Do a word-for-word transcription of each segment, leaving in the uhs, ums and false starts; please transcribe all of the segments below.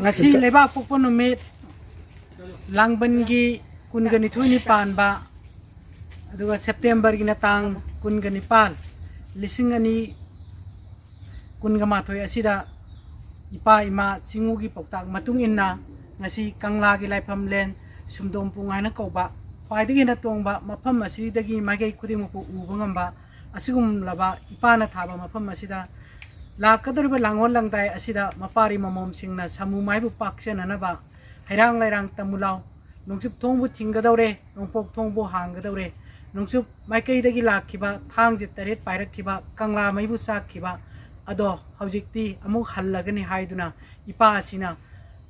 ꯉꯁꯤ ꯂꯩꯕꯥꯛ ꯄꯣꯛꯄ ꯅꯨꯃꯤꯠ, ꯂꯥꯡꯕꯟꯒꯤ ꯀꯨꯟꯒ ꯅꯤꯊꯣꯏꯅꯤ ꯄꯥꯟꯕ, ꯑꯗꯨꯒ ꯁꯦꯞꯇꯦꯝꯕꯔꯒꯤꯅ ꯇꯥꯡ ꯀꯨꯟꯒ ꯅꯤꯄꯥꯜ, ꯂꯤꯁꯤꯡ ꯑꯅꯤ ꯀꯨꯟꯒ ꯃꯥꯊꯣꯏ ꯑꯁꯤꯗ ꯏꯄꯥ ꯏꯃꯥ ꯆꯤꯡꯉꯨꯒꯤ ꯄꯥꯎꯇꯥꯛ ꯃꯇꯨꯡ ꯏꯟꯅ ꯉꯁꯤ ꯀꯪꯂꯥꯒꯤ ꯂꯥꯏꯐꯝꯂꯦꯟ ꯁꯨꯝꯗꯣꯡꯄꯣꯡ ꯍꯥꯏꯅ ꯀꯧꯕ ꯈ꯭ꯋꯥꯏꯗꯒꯤ ꯍꯦꯟꯅ ꯇꯣꯡꯕ ꯃꯐꯝ ꯑꯁꯤꯗꯒꯤ ꯃꯥꯏꯀꯩ ꯈꯨꯗꯤꯡꯃꯛꯄꯨ ꯎꯕ ꯉꯝꯕ ꯑꯁꯤꯒꯨꯝꯂꯕ ꯏꯄꯥꯅ ꯊꯥꯕ ꯃꯐꯝ ꯑꯁꯤꯗ ꯂꯥꯛꯀꯗꯧꯔꯤꯕ ꯂꯥꯡꯑꯣꯜ ꯂꯪꯗꯥꯏ ꯑꯁꯤꯗ ꯃꯄꯥꯔꯤ ꯃꯃꯣꯝꯁꯤꯡꯅ ꯁꯥꯃꯨ ꯃꯥꯏꯕꯨ ꯄꯥꯛꯆꯅꯅꯕ ꯍꯩꯔꯥꯡ ꯂꯩꯔꯥꯡ ꯇꯝꯃꯨ ꯂꯥꯎ, ꯅꯣꯡꯆꯨꯞ ꯊꯣꯡꯕꯨ ꯊꯤꯡꯒꯗꯧꯔꯦ, ꯅꯣꯡꯄꯣꯛ ꯊꯣꯡꯕꯨ ꯍꯥꯡꯒꯗꯧꯔꯦ, ꯅꯣꯡꯆꯨꯞ ꯃꯥꯏꯀꯩꯗꯒꯤ ꯂꯥꯛꯈꯤꯕ ꯊꯥꯡꯁꯦ ꯇꯔꯦꯠ ꯄꯥꯏꯔꯛꯈꯤꯕ ꯀꯪꯂꯥ ꯃꯩꯕꯨ ꯆꯥꯛꯈꯤꯕ ꯑꯗꯣ ꯍꯧꯖꯤꯛꯇꯤ ꯑꯃꯨꯛ ꯍꯜꯂꯒꯅꯤ ꯍꯥꯏꯗꯨꯅ ꯏꯄꯥ ꯑꯁꯤꯅ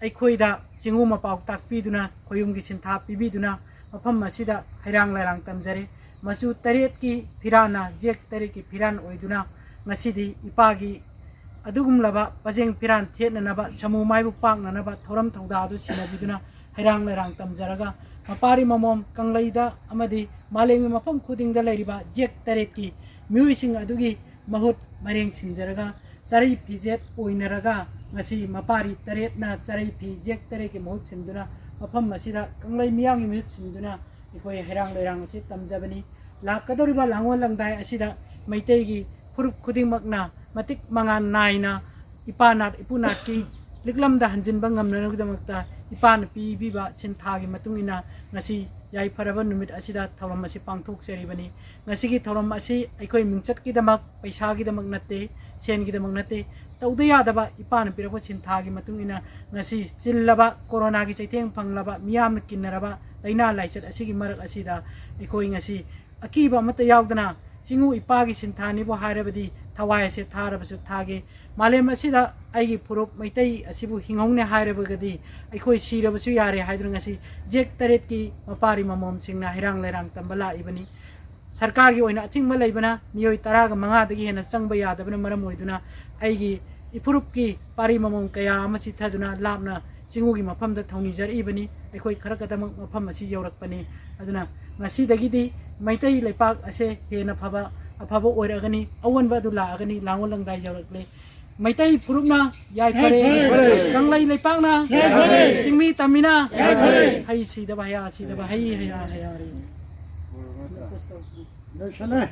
ꯑꯩꯈꯣꯏꯗ ꯆꯤꯡꯉꯨ ꯃꯄꯥꯎ ꯇꯥꯛꯄꯤꯗꯨꯅ, ꯈꯣꯌꯨꯝꯒꯤ ꯁꯤꯟꯊꯥ ꯄꯤꯕꯤꯗꯨꯅ ꯃꯐꯝ ꯑꯁꯤꯗ ꯍꯩꯔꯥꯡ ꯂꯩꯔꯥꯡ ꯇꯝꯖꯔꯦ꯫ ꯃꯆꯨ ꯇꯔꯦꯠꯀꯤ ꯐꯤꯔꯥꯟꯅ ꯖꯦꯛ ꯇꯔꯦꯠꯀꯤ ꯐꯤꯔꯥꯟ ꯑꯣꯏꯗꯨꯅ ꯉꯁꯤꯗꯤ ꯏꯄꯥꯒꯤ ꯑꯗꯨꯒꯨꯝꯂꯕ ꯄꯖꯦꯡ ꯐꯤꯔꯥꯟ ꯊꯦꯠꯅꯅꯕ, ꯁꯥꯃꯨ ꯃꯥꯏꯕꯨ ꯄꯥꯛꯅꯅꯕ ꯊꯧꯔꯝ ꯊꯧꯗꯥ ꯑꯗꯨ ꯁꯤꯟꯅꯕꯤꯗꯨꯅ ꯍꯩꯔꯥꯡ ꯂꯩꯔꯥꯡ ꯇꯝꯖꯔꯒ ꯃꯄꯥꯔꯤ ꯃꯃꯣꯝ ꯀꯪꯂꯩꯗ ꯑꯃꯗꯤ ꯃꯥꯂꯦꯝꯒꯤ ꯃꯐꯝ ꯈꯨꯗꯤꯡꯗ ꯂꯩꯔꯤꯕ ꯖꯦꯛ ꯇꯔꯦꯠꯀꯤ ꯃꯤꯑꯣꯏꯁꯤꯡ ꯑꯗꯨꯒꯤ ꯃꯍꯨꯠ ꯃꯔꯦꯡ ꯁꯤꯟꯖꯔꯒ ꯆꯔꯩ ꯐꯤꯖꯦꯠ ꯑꯣꯏꯅꯔꯒ ꯉꯁꯤ ꯃꯄꯥꯔꯤ ꯇꯔꯦꯠꯅ ꯆꯔꯩ ꯐꯤ ꯖꯦꯛ ꯇꯔꯦꯠꯀꯤ ꯃꯍꯨꯠ ꯁꯤꯟꯗꯨꯅ ꯃꯐꯝ ꯑꯁꯤꯗ ꯀꯪꯂꯩ ꯃꯤꯌꯥꯝꯒꯤ ꯃꯤꯍꯨꯠ ꯁꯤꯟꯗꯨꯅ ꯑꯩꯈꯣꯏ ꯍꯩꯔꯥꯡ ꯂꯩꯔꯥꯡ ꯑꯁꯤ ꯇꯝꯖꯕꯅꯤ꯫ ꯂꯥꯛꯀꯗꯧꯔꯤꯕ ꯂꯥꯡꯑꯣꯜ ꯂꯪꯗꯥꯏ ꯑꯁꯤꯗ ꯃꯩꯇꯩꯒꯤ ꯐꯨꯔꯨꯞ ꯈꯨꯗꯤꯡꯃꯛꯅ ꯃꯇꯤꯛ ꯃꯉꯥꯜ ꯅꯥꯏꯅ ꯏꯄꯥ ꯅꯥꯠ ꯏꯄꯨ ꯅꯥꯠꯀꯤ ꯂꯤꯛꯂꯝꯗ ꯍꯟꯖꯤꯟꯕ ꯉꯝꯅꯅꯕꯒꯤꯗꯃꯛꯇ ꯏꯄꯥꯅ ꯄꯤꯕꯤꯕ ꯁꯤꯟꯊꯥꯒꯤ ꯃꯇꯨꯡ ꯏꯟꯅ ꯉꯁꯤ ꯌꯥꯏꯐꯔꯕ ꯅꯨꯃꯤꯠ ꯑꯁꯤꯗ ꯊꯧꯔꯝ ꯑꯁꯤ ꯄꯥꯡꯊꯣꯛꯆꯔꯤꯕꯅꯤ꯫ ꯉꯁꯤꯒꯤ ꯊꯧꯔꯝ ꯑꯁꯤ ꯑꯩꯈꯣꯏ ꯃꯤꯡꯆꯠꯀꯤꯗꯃꯛ, ꯄꯩꯁꯥꯒꯤꯗꯃꯛ ꯅꯠꯇꯦ, ꯁꯦꯟꯒꯤꯗꯃꯛ ꯅꯠꯇꯦ, ꯇꯧꯗ ꯌꯥꯗꯕ ꯏꯄꯥꯅ ꯄꯤꯔꯛꯄ ꯁꯤꯟꯊꯥꯒꯤ ꯃꯇꯨꯡ ꯏꯟꯅ ꯉꯁꯤ ꯆꯤꯜꯂꯕ ꯀꯣꯔꯣꯅꯥꯒꯤ ꯆꯩꯊꯦꯡ ꯐꯪꯂꯕ ꯃꯤꯌꯥꯝꯅ ꯀꯤꯟꯅꯔꯕ ꯂꯥꯏꯅꯥ ꯂꯥꯏꯆꯠ ꯑꯁꯤꯒꯤ ꯃꯔꯛ ꯑꯁꯤꯗ ꯑꯩꯈꯣꯏ ꯉꯁꯤ ꯑꯀꯤꯕ ꯑꯃꯠꯇ ꯌꯥꯎꯗꯅ ꯆꯤꯡꯉꯨ ꯏꯄꯥꯒꯤ ꯁꯤꯟꯊꯥꯅꯤꯕꯨ ꯍꯥꯏꯔꯕꯗꯤ ꯊꯋꯥꯏ ꯑꯁꯦ ꯊꯥꯔꯕꯁꯨ ꯊꯥꯒꯦ꯫ ꯃꯥꯂꯦꯝ ꯑꯁꯤꯗ ꯑꯩꯒꯤ ꯐꯨꯔꯨꯞ ꯃꯩꯇꯩ ꯑꯁꯤꯕꯨ ꯍꯤꯡꯍꯧꯅꯦ ꯍꯥꯏꯔꯕꯒꯗꯤ ꯑꯩꯈꯣꯏ ꯁꯤꯔꯕꯁꯨ ꯌꯥꯔꯦ ꯍꯥꯏꯗꯨꯅ ꯉꯁꯤ ꯖꯦꯛ ꯇꯔꯦꯠꯀꯤ ꯃꯄꯥꯔꯤ ꯃꯃꯣꯝꯁꯤꯡꯅ ꯍꯩꯔꯥꯡ ꯂꯩꯔꯥꯡ ꯇꯝꯕ ꯂꯥꯛꯏꯕꯅꯤ꯫ ꯁꯔꯀꯥꯔꯒꯤ ꯑꯣꯏꯅ ꯑꯊꯤꯡꯕ ꯂꯩꯕꯅ ꯃꯤꯑꯣꯏ ꯇꯔꯥꯒ ꯃꯉꯥꯗꯒꯤ ꯍꯦꯟꯅ ꯆꯪꯕ ꯌꯥꯗꯕꯅ ꯃꯔꯝ ꯑꯣꯏꯗꯨꯅ ꯑꯩꯒꯤ ꯏꯐꯨꯔꯨꯞꯀꯤ ꯄꯥꯔꯤ ꯃꯃꯣꯝ ꯀꯌꯥ ꯑꯃ ꯆꯤꯠꯊꯗꯨꯅ ꯂꯥꯞꯅ ꯆꯤꯡꯉꯨꯒꯤ ꯃꯐꯝꯗ ꯊꯧꯅꯤꯖꯔꯛꯏꯕꯅꯤ꯫ ꯑꯩꯈꯣꯏ ꯈꯔ ꯈꯛꯇꯃꯛ ꯃꯐꯝ ꯑꯁꯤ ꯌꯧꯔꯛꯄꯅꯤ꯫ ꯑꯗꯨꯅ ꯉꯁꯤꯗꯒꯤꯗꯤ ꯃꯩꯇꯩ ꯂꯩꯄꯥꯛ ꯑꯁꯦ ꯍꯦꯟꯅ ꯐꯕ, ꯑꯐꯕ ꯑꯣꯏꯔꯛꯑꯒꯅꯤ, ꯑꯑꯣꯟꯕ ꯑꯗꯨ ꯂꯥꯛꯑꯒꯅꯤ꯫ ꯂꯥꯡꯑꯣꯜ ꯂꯪꯗꯥꯏ ꯌꯧꯔꯛꯂꯦ꯫ ꯃꯩꯇꯩ ꯐꯨꯔꯨꯞꯅ ꯌꯥꯏꯐꯔꯦ꯫ ꯌꯥꯏꯐꯔꯦ꯫ ꯀꯪꯂꯩ ꯂꯩꯄꯥꯛꯅ ꯌꯥꯏꯐꯔꯦ꯫ ꯆꯤꯡꯃꯤ ꯇꯝꯃꯤꯅ ꯌꯥꯏꯐꯔꯦ꯫ ꯍꯩ ꯁꯤꯗꯕ ꯍꯌꯥ ꯁꯤꯗꯕ ꯍꯩ ꯍꯌꯥ ꯍꯌꯥꯔꯦ꯫ ꯂꯣꯏꯁꯜꯂꯦ꯫